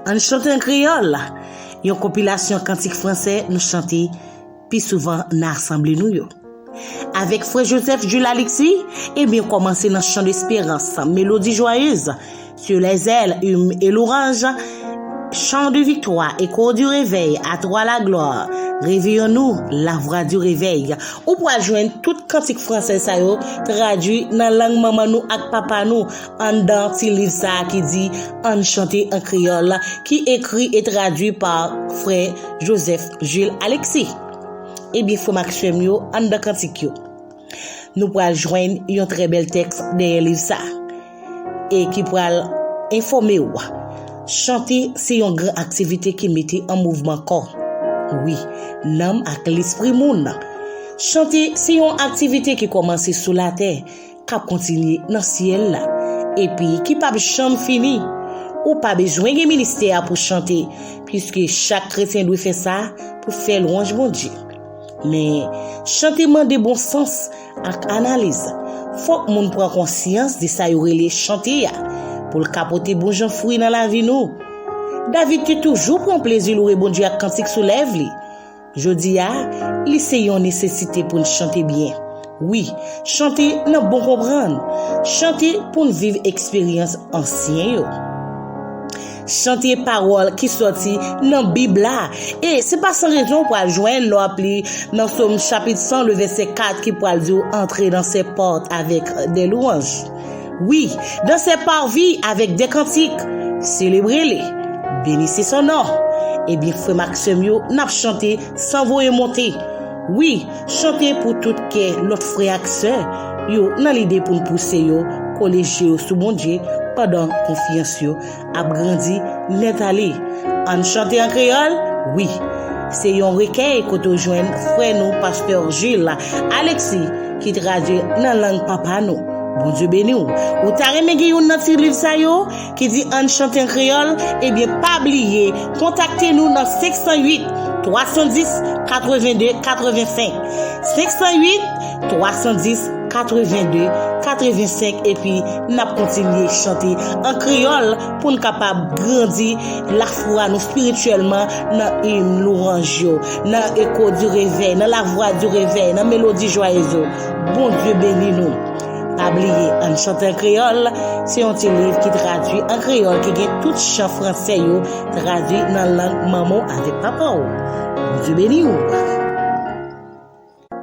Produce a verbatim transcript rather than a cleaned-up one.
Ann chante an kreyòl, yon konpilasyon kantik franse nou chante pi souvan nan asanble nou yo. Avèk frè Joseph Jules Alexis, ebyen, kòmanse nan Chant d'espérance, Mélodie joyeuse, Sur les ailes, hymne et louange, Chant de victoire, Écho du réveil, À toi la gloire, Réveillons-nous, La voix du réveil. Ou pral jwenn tout kantik franse sa yo tradui nan lang manman nou ak papa nou anndan ti liv sa a ki di Ann chante an kreyòl, ki ekri e tradui pa frè Joseph Jules Alexis. Ebyen, frè m ak sè m yo, anndan kantik yo, nou pral jwenn yon trè bèl tèks dèyè liv sa a, e ki pral enfòme w. Chante se yon gran aktivite ki mete an mouvman kò, wi, nanm ak lespri moun. Chante se yon aktivite ki kòmanse sou latè, k ap kontinye nan syèl la, epi ki p ap janm fini. Ou pa bezwen gen ministè a pou chante, piske chak kretyen dwe fè sa pou fè lwanj Bondye. Men, chante mande bon sans ak analiz. Fòk moun pran konsyans de sa yo rele chante a, pou l ka pote bon jan fwi nan lavi nou. David te toujou pran plezi loure Bondye ak kantik sou lèv li. Jodi a, li se yon nesesite pou n chante byen. Wi, chante nan bon konprann. Chante pou n viv eksperyans ansyen yo. Chante pawòl ki sòti nan Bib la. E se pa san rezon w pral jwenn lè w ap li nan Sòm chapit san, le vèsè kat, ki pral di w, Entrez dans ses portes avec des louanges. Wi, dans ses parvis avec des cantiques. Selebre li. Bénissez son nom. Ebyen, frè m ak sè m yo, n ap chante san voye monte. Wi, chante pou tout kè lòt frè ak sè yo, nan lide pou n pouse yo kole je yo sou Bondye, pandan konfyans yo ap grandi nèt ale. Ann chante an kreyòl? Wi. Se yon rekèy kote w jwenn frè nou, pastè Jules Alexis, ki tradui nan lang papa nou. Bondye beni w. Ou ta renmen gen youn nan ti liv sa yo ki di Ann chante an kreyòl? Ebyen, pa bliye kontakte nou nan senk san uit, twa san dis, katreven de, katreven senk. Senk san uit, twa san dis, katreven de, katreven senk, epi n ap kontinye chante an kreyòl pou n kapab grandi lafwa nou espirityèlman nan im lwanj yo, nan Écho du réveil, nan La voix du réveil, nan Mélodie joyeuse yo. Bondye beni nou. Pa bliye, Ann chante an kreyòl, se yon ti liv ki tradui an kreyòl, ki gen tout chan franse yo tradui nan lang manman w avèk papa w. Bondye beni w.